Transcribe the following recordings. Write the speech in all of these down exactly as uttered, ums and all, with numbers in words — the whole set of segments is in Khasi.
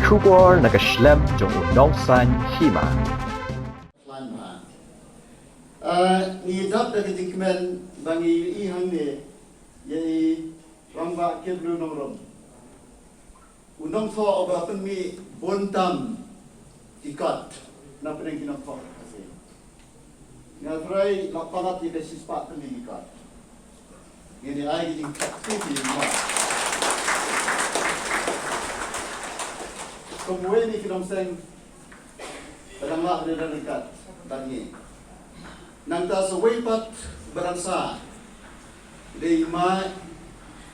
Khubor na ka shlem jong u nongsaiñ hima. Plan ba, ah, ngi dap da ka jingkmen ba ngi ïohi hangne ïa i Rangbah Kitbru Nongrum, u nongthoh uba pynmih bun tam ki kot na pdeng ki nongthoh Khasi. Nga trai la palat ïa ka shispah tylli ki kot. Ngin ïa ai ki jingkhatduh ki jingma. Kum uwei na ki nongseng ba dang lah ban ïadon ryngkat bad ngi. Nangta sa uwei pat ba dang sah, dei i Ma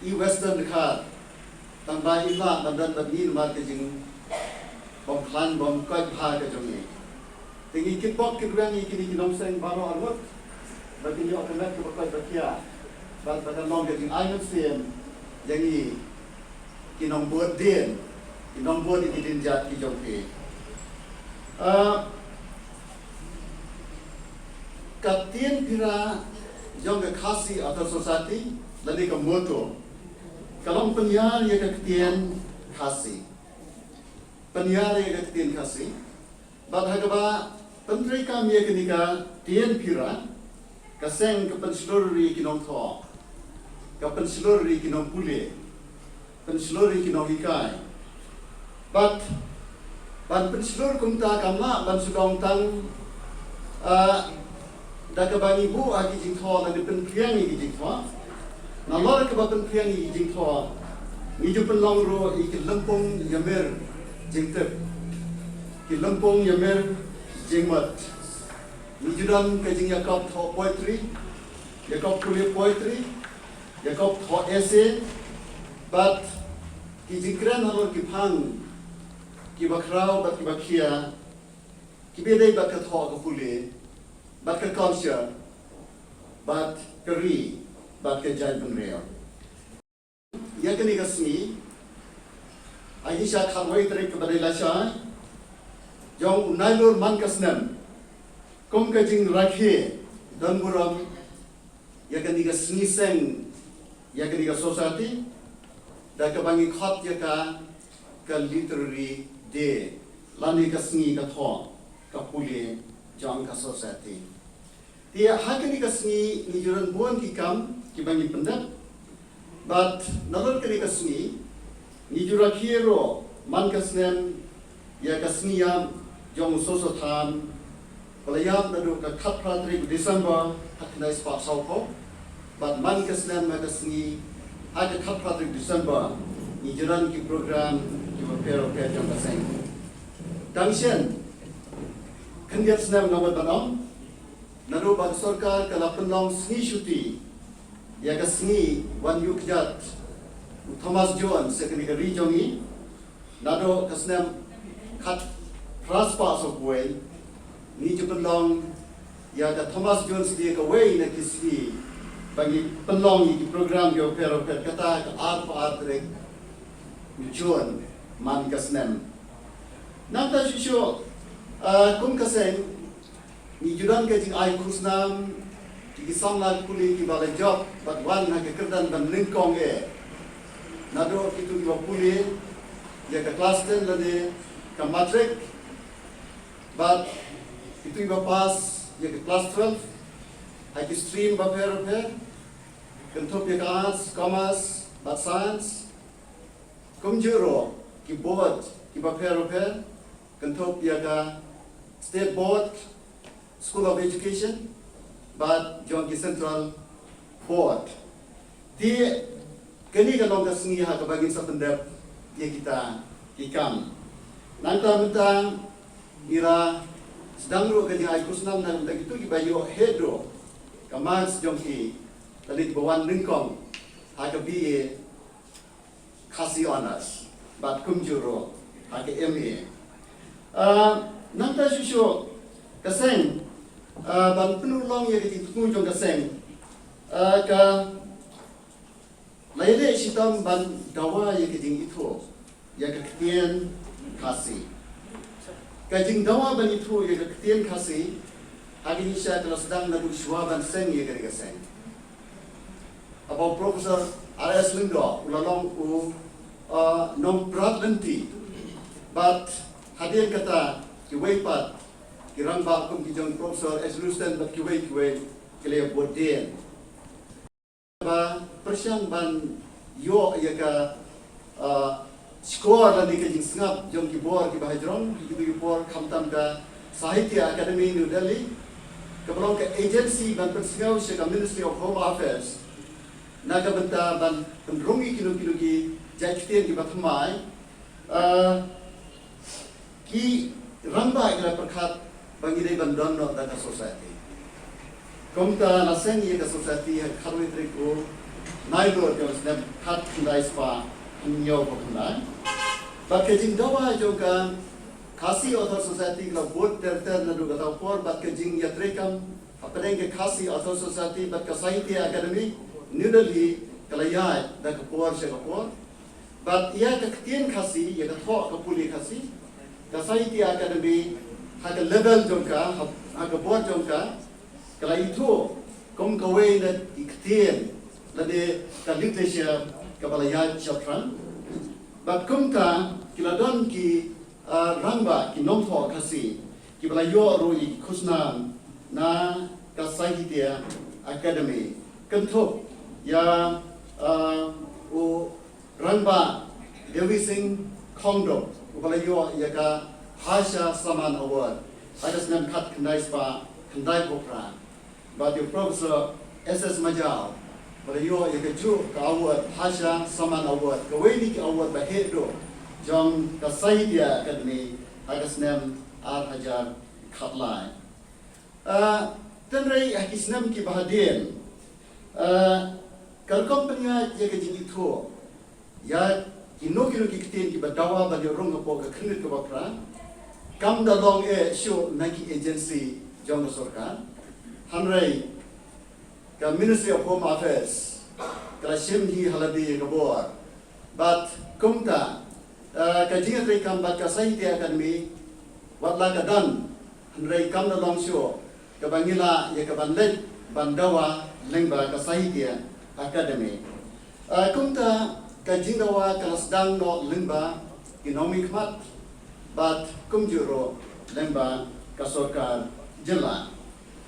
i Western Dkhar. Tang ba im lah ban don bad ngi namar ka jingbym khlaiñ bym koit bha ka jong ngi. Te ngi kitbok kitrwiang ïa kine ki nongseng baroh arngut ba kin ïoh ka met kaba koit ba khia bad ba kan long ka jingai mynsiem ïa ngi ki nongbud dien, ki nongbud ïa ki dienjat ki jong phi. Ah, ka ktien Pira jong ka Khasi Authors' Society lane ka motto ka long pynïar ïa ka ktien Khasi. Pynïar ïa ka ktien Khasi. Bad ha kaba pyntreikam ïa kane ka ktien Pira, ka seng ka pynshlur ïa ki nongthoh, ka pynshlur ïa ki nongpule, pynshlur ïa ki nonghikai. Bad ban pynshlur kumta kam lah ban shu long tang, ah, da kaba ngi buh ha ki jingthoh lane pynphriang ïa ki jingthoh. Nalor kaba pynphriang ïa ki jingthoh, ngi ju pynlong ruh ïa ki lympung ïamir jingtip, ki lympung ïamir jingmut. Ngi ju don ka jingïakop thoh poetry, ïakop pule poetry, ïakop thoh essay, bad ki jingkren halor ki phang kiba khraw bad kiba khia, kiba ïadei bad ka thoh ka pule, bad ka culture, bad ka ri, bad ka jaitbynriew. Ïa kane ka sngi, ha ka khatwei tarik kaba dei lashai jong u Nailur man ka snem, kum ka jingrakhe don burom ïa kane ka sngi seng, ïa kane ka society, da kaba ngi khot ïa ka ka literary day, lane ka sngi ka thoh ka pule jong ka society. Te ha kane ka sngi ngi ju don bun ki kam kiba ngi pyndep. Bad nalor kane ka sngi ngi ju rakhe ruh man ka snem ïa ka sngi ïap jong u soso than, ba la ïap naduh ka khatphra tarik December ha khyndai spah sawphew. Bad man ka snem ha ka sngi ha ka khatphra tarik December ngi ju don ki program kiba pher pher jong ka seng. Dang shen khyndiat snem nga mut ban ong, naduh ba ka sorkar ka la pynlong sngi shuti ïa ka sngi wan ïuh kjat u Thomas Jones sha kane ka ri jong ngi. Naduh ka snem khatphra spah sawphew wei ngi ju pynlong ïa ka Thomas Jones Day, kawei na ki sngi ba ngi pynlong ïa ki program kiba pher pher, kata ka arphew ar tarik u June man ka snem. Nangta shuh shuh, ah, kum ka seng ngi ju don ka jingai khusnam ïa ki samla pule kiba la jop bad wan ha ka kyrdan ba nyngkong eh. Naduh kito kiba pule ïa ka klas ten lane ka matrik, bad kito kiba pass ïa ka klas twelve ha ki stream ba pher ba pher, kynthup ïa ka arts, commerce bad science. Kumjuh ruh ki board kiba pher ba pher, kynthup ïa ka State Board, School of Education bad jong ki Central Board. Te kane ka long ka sngi ha kaba ngin sa pyndep ïa kita ki kam. Nangta mynta ngi la sdang ruh ka jingai khusnam na ka bynta kito kiba ïoh heh duh ka marks jong ki, lane kiba wan nyngkong ha ka B A Khasi Honours bad kumjuh ruh ha ka M A. Ah, nangta shuh shuh ka seng, ah, ban pynurlong ïa ka jingthmu jong ka seng, ah, ka la ïaleh shitom ban dawa ïa ka jingithuh ïa ka ktien Khasi. Ka jingdawa ban ithuh ïa ka ktien Khasi ha kane ka shnong ka la sdang naduh shuwa ban seng ïa kane ka seng. Haba u Professor R S Lyngdoh u la long u, uh, nongprat lynti Bad hadien kata, kiwei pat ki rangbah kum ki jong Professor H Ruston bad kiwei kiwei ki la ïa bud dien. Ba pyrshang ban ïoh ïa ka, ah, score lane ka jingsngap jong ki bor kiba hajrong ha kito ki por, khamtam ka Sahitya Academy New Delhi, kaba long ka agency ban pynsngew sha ka Ministry of Home Affairs na ka bynta ban pynrung ïa kino kino ki jait ktien kiba thymmai. Ah, ki rangbah ki la pyrkhat ba ngi dei ban don noh da ka society. Kumta la seng ïa ka society ha ka khatwei tarik u Naidur jong u snem khatkhyndai spah hynñiewphew khyndai. Bad ka jingdawa jong ka Khasi Author Society ka la bud ter ter naduh kata ka por, bad ka jingïatreikam hapdeng ka Khasi Author Society bad ka Sahitya Academy New Delhi ka la ïaid da ka por sha ka por. Bad ïa ka ktien Khasi, ïa ka thoh ka pule Khasi, ka Sahitya Academy ha ka level jong ka, ha, ha ka bor jong ka, ka la ithuh kum kawei na ki ktien lane ka literature kaba la ïaid shaphrang. Bad kumta ki la don ki, ah, rangbah, ki nongthoh Khasi kiba la ïoh ruh ïa ki khusnam na ka Sahitya Academy, kynthup ïa, ah, u rangbah Devi Singh Khongdup, uba la ïoh ïa ka Bhasha Samman Award ha ka snem khatkhyndai spah khyndaiphew phra. Bad ïa u Professor S S Majaw, ba la ïoh ïa kajuh ka award, Bhasha Samman Award, kawei na ki award ba heh duh jong ka Sahitya Academy ha ka snem ar hajar khatlai. Ah, tynrai ha ki snem kiba hadien, ah, ka rukom pynïaid ïa ka jingithuh ïa kino kino ki ktien kiba dawa ban ïoh rung hapoh ka khyrnit kaba phra kam da long eh shuh na ki agency jong ka sorkar. Hynrei ka Ministry of Home Affairs ka la shim hi ha lade ïa ka bor. Bad kumta, eh, ka jingïatreikam bad ka Sahitya Academy, wat la ka don, hynrei kam da long shuh kaba ngi lah ïa ka ban leit ban dawa lyngba ka Sahitya Academy. Ah, kumta ka jingdawa ka la sdang noh lyngba ki nongmihkhmat bad kumjuh ruh lyngba ka sorkar jylla.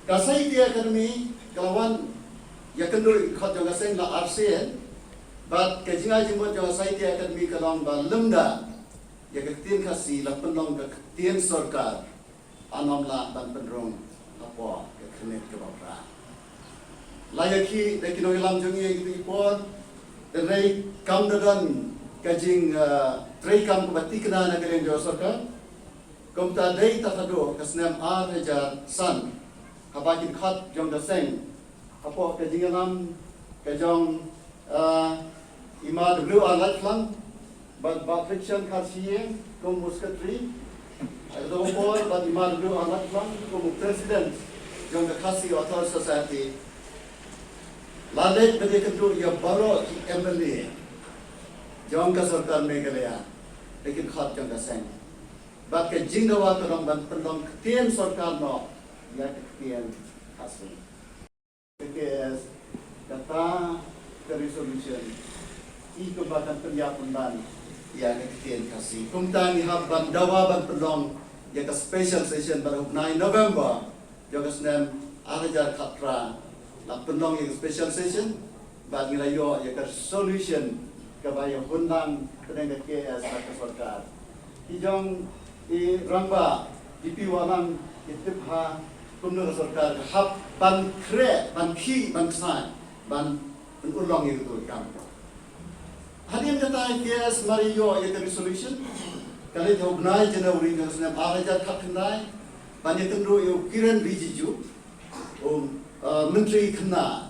Ka Sahitya Academy ka la wan ïakynduh ïa ki khot jong ka seng la arsien, bad ka jingai jingmut jong ka Sahitya Academy ka long ba lymda ïa ka ktien Khasi la pynlong ka ktien sorkar, ym lah ban pynrung hapoh ka khyrnit kaba phra. La ïakhih da ki nongïalam jong ngi ha kito ki por, hynrei kam da don ka jing, eh, treikam kaba thikna na ka liang jong ka sorkar. Kumta dei tang haduh ka snem ar hajar san, haba ki dkhot jong ka seng hapoh ka jingïalam ka jong, ah, i Ma W R Latphlang bad Bah Friction Kharshiing kum u secretary, ha kato ka por bad i Ma W R Latphlang kum u president jong ka Khasi Author Society, la leit ban ïakynduh ïa baroh ki M L A jong ka sorkar Meghalaya da ki dkhot jong ka seng. Bad ka jingdawa ka long ban pynlong ktien sorkar noh ïa ka ktien Khasi. Ka K S, kata ka resolution i kumba kan pynïap pynban ïa ka ktien Khasi. Kumta ngi hap ban dawa ban pynlong ïa ka special session bad ha u bnai November jong ka snem ar hajar khatphra la pynlong ïa ka special session, bad ngi la ïoh ïa ka resolution kaba ïa hun lang pdeng ka K S bad ka sorkar. Ki jong i rangbah, ki pyrshang, ki tip ha kumno ka sorkar ka hap ban khreh, ban khih, ban ksai, ban pynurlong ïa kato ka kam. Hadien kata i K S mar ïoh ïa ka resolution, ka leit ha u bnai January jong ka snem ar hajar khatkhyndai, ban ïakynduh ïa u Kiren Rijiju, u, uh, Myntri Khynnah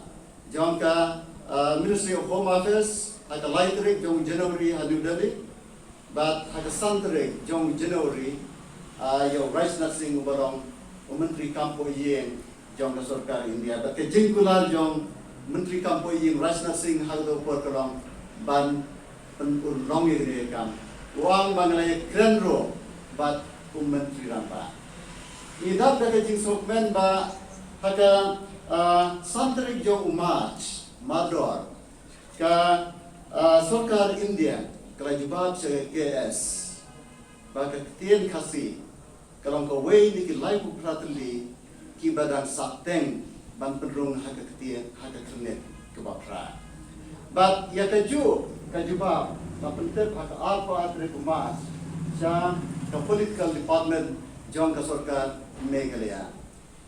jong ka, uh, Ministry of Home Affairs, ha ka lai tarik jong January ha New Delhi. Bad ha ka san tarik jong January, ah, ïa u Rajnath Singh uba long u Myntri Kam Pohïing jong ka sorkar India. Bad ka jingkular jong u Myntri Kam Pohïing Rajnath Singh ha kato ka por ka long ban pynurlong ïa kane ka kam. U ong ba ngi la ïakren ruh bad u Myntri Rangbah. Ngi dap da ka jingsngewkmen ba ha ka, ah, san tarik jong u March, mardor, ka, ah, sorkar India ka la jubab sha ka K S. ba ka ktien Khasi ka long kawei na ki laiphew phra tylli kiba dang sah teng ban pynrung ha ka ktien, ha ka khyrnit kaba phra. Bad ïa kajuh ka jubab la pyntip ha ka arphew ar tarik u March sha ka Political Department jong ka sorkar Meghalaya.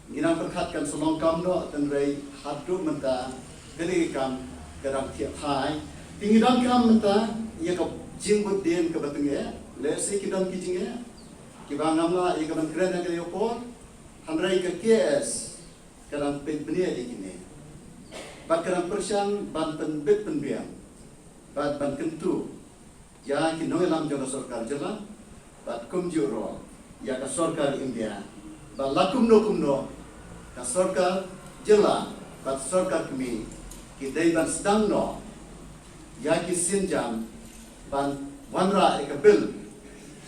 Ngi nang pyrkhat kan sa long kam noh, hynrei haduh mynta kane ka kam ka dang thiah thai. Te ngi donkam mynta ïa ka jingbud dien kaba tyngeh, lehse ki don ki jingeh kiba ngam lah ïa ka ban kren ha kane ka por, hynrei ka K S ka dang peit bniah ïa kine bad ka dang pyrshang ban pynbit pynbiang bad ban kyntu ïa ki nongïalam jong ka sorkar jylla bad kumjuh ruh ïa ka sorkar India ba la kumno kumno ka sorkar jylla bad sorkar kmie ki dei ban sdang noh ïa ki sienjam ban wanrah ïa ka bill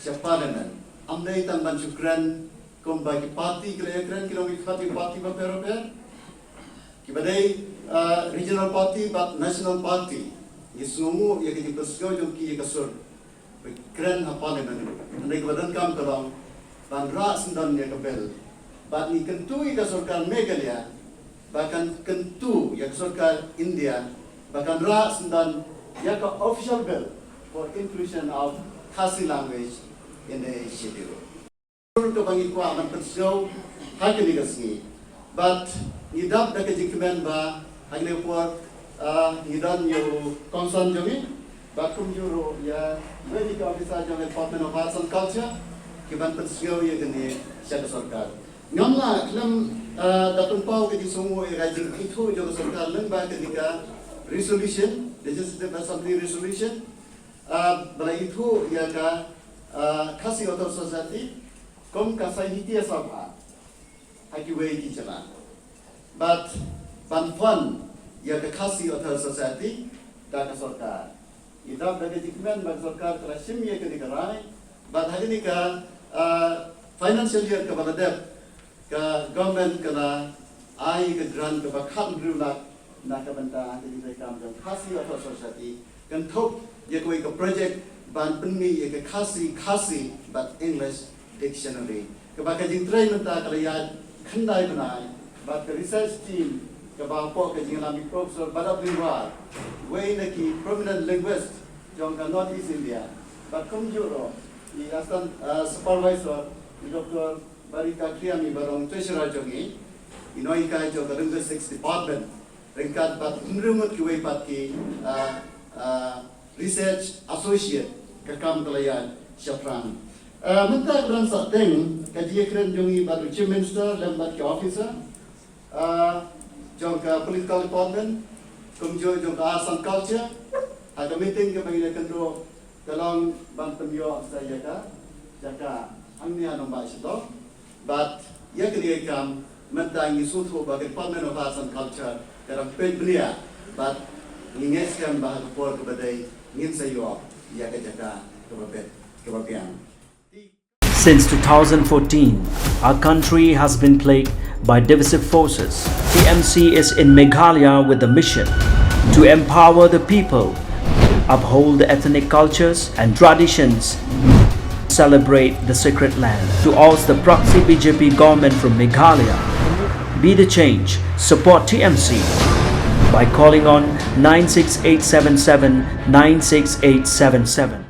sha Parliament. Ym dei tang ban shu kren kumba ki party ki la ïakren, ki long ki party, party bapher bapher, kiba dei, ah, regional party bad national party. Ngi sngewnguh ïa ka jingpynsngew jong ki ïa ka sur ba kren ha Parliament. Hynrei kaba donkam ka long ban rah syndon ïa ka bill bad ngi kyntu ïa ka sorkar Meghalaya ba kan kyntu ïa ka sorkar India ba kan rah syndon ïa ka official bill for inclusion of Khasi language in the schedule. Kaba ngi kwah ban pynsngew ha kane ka sngi. Bad ngi dap da ka jingkmen ba ha kane ka por, ah, ngi don ïa u kongsan jong ngi bad kumjuh ruh ïa uwei na ki officer jong ka Department of Arts and Culture ki ban pynsngew ïa kane sha ka sorkar. Ngam lah khlem, ah, da pynpaw ka jingsngewnguh ïa ka jingithuh jong ka sorkar lyngba kane ka resolution, Legislative Assembly resolution, ah, ba la ithuh ïa ka, ah, Khasi Author Society kum ka Sahitya Sabha ha kiwei ki jylla. Bad ban fund ïa ka Khasi Author Society da ka sorkar. Ngi dap da ka jingkmen ba ka sorkar ka la shim ïa kane ka rai bad ha kane ka, ah, financial year kaba la dep ka government ka la ai ka grant kaba khathynriew lak na ka bynta ka jingtrei kam jong Khasi Author Society, kynthup ïa kawei ka project ban pynmih ïa ka Khasi, Khasi bad English dictionary, kaba ka jingtrei mynta ka la ïaid khyndai bnai bad ka research team kaba hapoh ka jingïalam i Professor Badap Lingwar, uwei na ki prominent linguist jong ka North East India, bad kumjuh ruh i Assistant, uh, Supervisor i Doctor Barika Kriami ba long treasurer jong ngi, i nonghikai jong ka Linguistics Department, ryngkat bad hynriew ngut kiwei pat ki, ah, ah, research associate, ka kam ka la ïaid shaphrang. Ah, mynta ka dang sah teng ka jingïakren jong ngi bad u Chief Minister lem bad ki officer, ah, jong ka Political Department, kumjuh jong ka Arts and Culture, ha ka meeting kaba ngi la kynduh ka long ban pynïoh sa ïa ka jaka hangne ha Nongbah Shillong. Bad ïa kane ka kam mynta ngi sngewthuh ba ka Department of Arts and Culture ka dang peit bniah bad ngi ngeit skhem ba ha ka por kaba dei ngin sa ïoh ïa ka jaka kaba bit kaba biang. Since two thousand fourteen, our country has been plagued by divisive forces. T M C is in Meghalaya with the mission to empower the people, uphold the ethnic cultures and traditions, celebrate the sacred land. To oust the proxy B J P government from Meghalaya, be the change, support T M C by calling on nine six eight seven seven nine six eight seven seven.